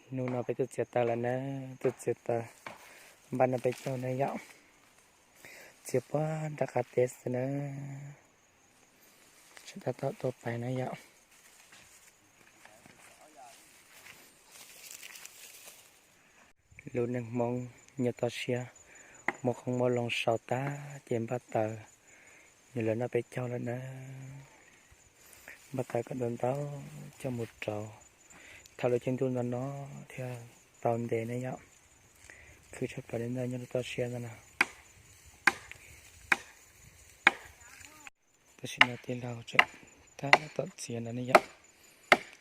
Hnub no peb tuaj txiav taws lawm na, tuaj txiav taws npaj no peb caug na yom. Txiav puag nram qab teb xwb na, sawv daws tau tuaj pais na yom. Lub neej Hmoob nyob toj siab, muaj qoob muaj loo sau tag ces npaj taws, nws lawv noj peb caug lawm na. Npaj taws kom ntau ntau coj mus rauv, thaum lub caij ntuj no no thiaj tau ntev na yom. Khwv tshaj plaws li ntawd nyob rau toj siab ntawd na. Tam sim no tij laug tseem tab tom txiav no ne yom,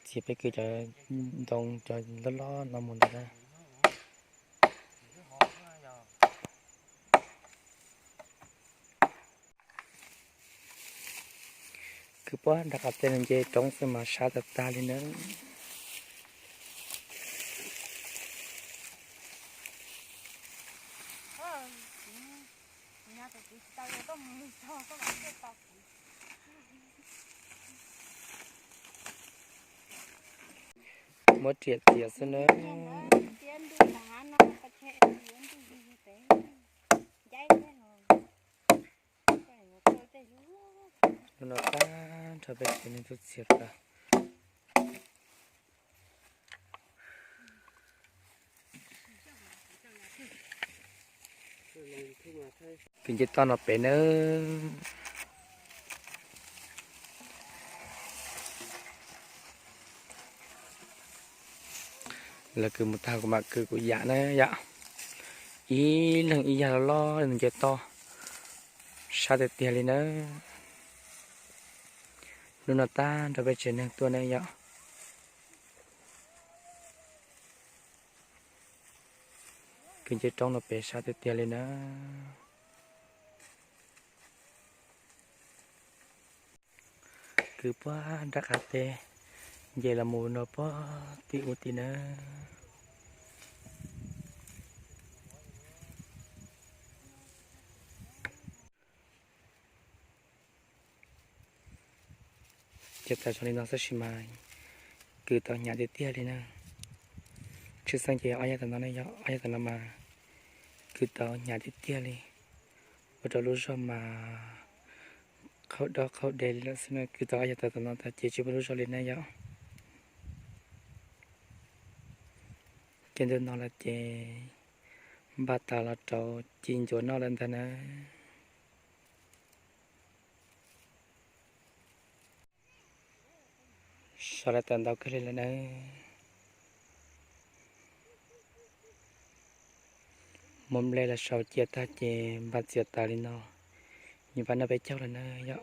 txiav peb kwv cov ntoo cov loj loj no mus ntawd na. Kwv puag nram qab teb no nce roob xwb mas sab tag tag li na. Muab riam txiav xwb na. Hnub no tag nrho peb tsev neeg tuaj txiav taws. Kwv nce toj no pem nawb. Lawv kwv mus tag kuv mam kwv kuv yam na yom. Ib leeg ib yam loj loj nce toj, sab tiag tiag li na. Hnub no tag nrho peb tsev neeg tuaj na yom. Kwv nce roob no pem sab tiag tiag li na. Kwv puag nram qab teb, nce los mus no puag tim ub tim na. Ces tau zoo li no xwb sis mas kwv tau hnyav tiag tiag li na. Tshwj xeeb ces ob yam tam no ne yom, ob yam tam no mas kwv tau hnyav tiag tiag li. Ua rau lub zog mas qhaub dob qhaub de li lawm xwb na, kwv tau ob yam tam no tag ces tsis pub lub zog li na yom. Ces ntu no lawm ces npaj tas los rau ci ncuav noj lawm ntag na. Sau lawv tawm ntau kawg li lawm na. Muab nplej los sau cia tag ces npaj txiav taws li no, nws npaj noj peb caug lawm na yom.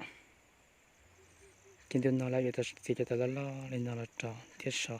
Ces ntu no lawv yuav tau txiav cov taws loj loj li no los rau thiab so.